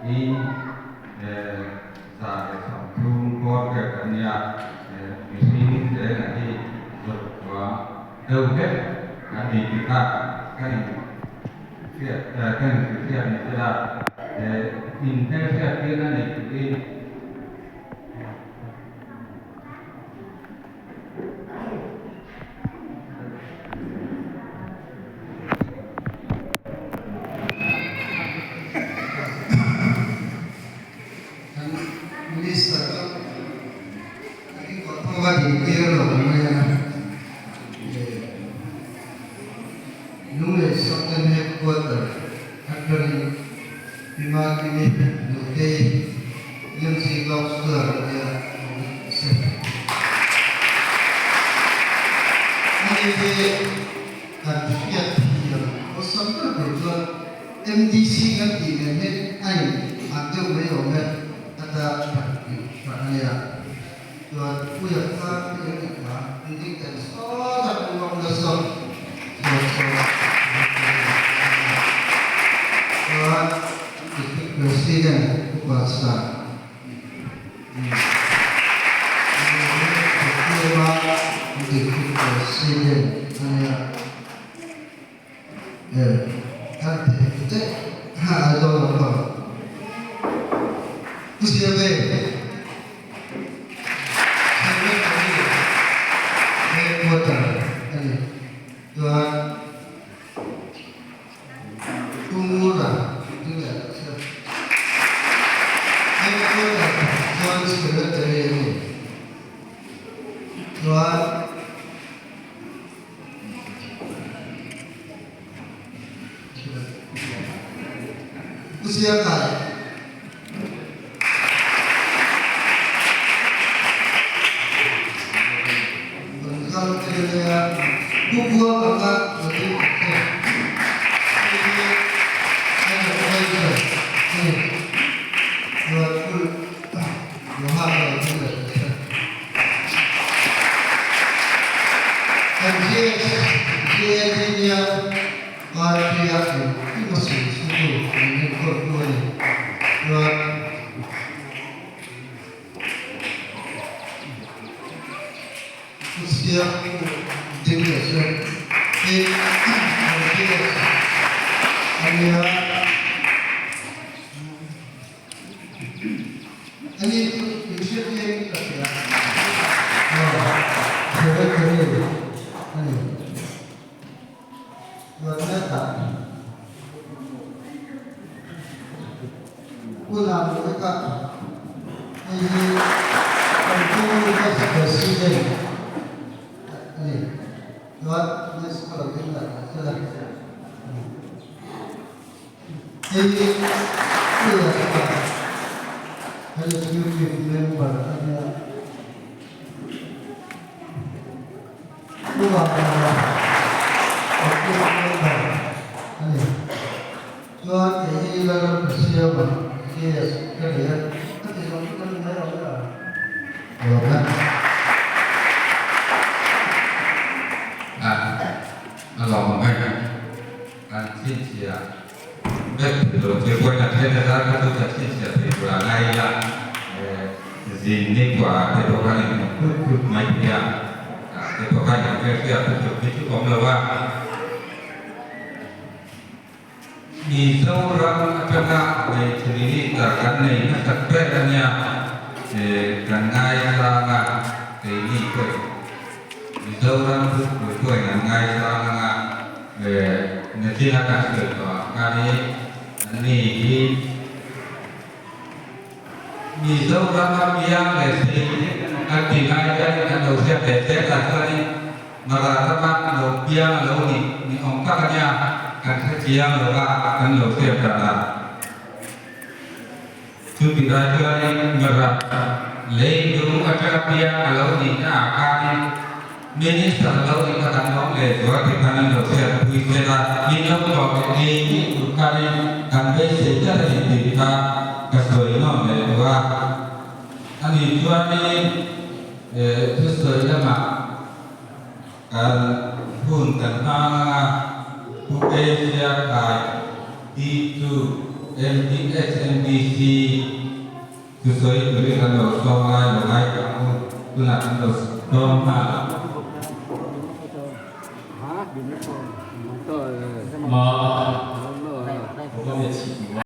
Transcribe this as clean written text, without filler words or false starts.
Tin, 130 bawr vel kan nia, mihring zela hi zawrh chuang deuh hlek kan ni tih kha ka inhriat ka inhrilhhriat ni sela, inhmelhriat tirna nei turin. Kan Minister chu a ring tawh thawk a din tir lo mai a, Lunglei Southern Headquarter atangin Pimakimi Nutei MC Councillor a nia awm se. Ani hi kan hriat thiam awlsam ber tur chuan MDC kan tih nen hian a in ang deuh mai awm e a ta that tih hran a nia. Chuan puia kha ka en leh ta an ding tan sawt a kan awm la saw chuan saw chuan District President Upa Sir District President a nia. Kan thei daih a Aizawl lam pang Pu Siame Secretary Headquarter a ni. Chuan Pu Ngura ding leh tak se Headquarter Joint Secretary a ni. Chuan Pu Siakai. Kan kal te nia Pu Buanga kha lo ding ang che. Hei hi an advisor a ni. Chuan Pu Johan lo ding leh ta che. Kan GSGA nia party-a engkim a sawi chhutu min enkawltu a ni chuan thusiam ding leh chu tin kan GS a nia. Ani chu in hriat ngei ka hria. Aw, secretary a ni. Chuan hetah Pu Lamruika hei hi kan pu Vice President a ni. Chuan next ka lo ding lah ta sela. Hei hi Puia chuan Executive Member a nia. Pu Vanlala Executive Member a ni. Chuan kei hi Lalramtha GS ka ni a, ka ti zawng chu ka ni mai lo nia. Lawm e. A lawm e. Kan chhinchhiah vek thei lo che pawhin a then a zar kha chu ka chhinchhiah thei tur a ngai ila zin ni kuah te pawh khan inhmu tlut tlut mai thei a, te pawh khan inhmelhriat chu tluk hi chu awm lo a. Mizoram atanga hmeichhe minister kan nei hmasak ber a nia, kan ngaisang a, keini pawhin Mizoram thupui pawhin an ngaisang anga nachina kan sawi tawh ang khan i anni hi Mizorama piang leh sei kan tih lai hian kan lo hriat leh zel lah chuanin Mara rama lo piang a lo nih ni awm tak a nia kan hre chiang lo a kan lo hriat dan a. Chutih lai chuanin Mara leilung atanga piang a lo nihna ah khanin Minister lo nih kha kan lawm leh zual tih khan an lo hriat pui zel a, min lo tlawm leh ngei ngei tur khanin kan beisei tlat a ni tih kha ka sawi nawm leh duh a. Ani chuanin thusawi lamah kan hun kan hmang anga Pu Asia Kai D2. MDS MDC thusawi turin kan lo sawm lai lo ngai tawh ang u. Tunah kan lo sawm nghal ang. Ma.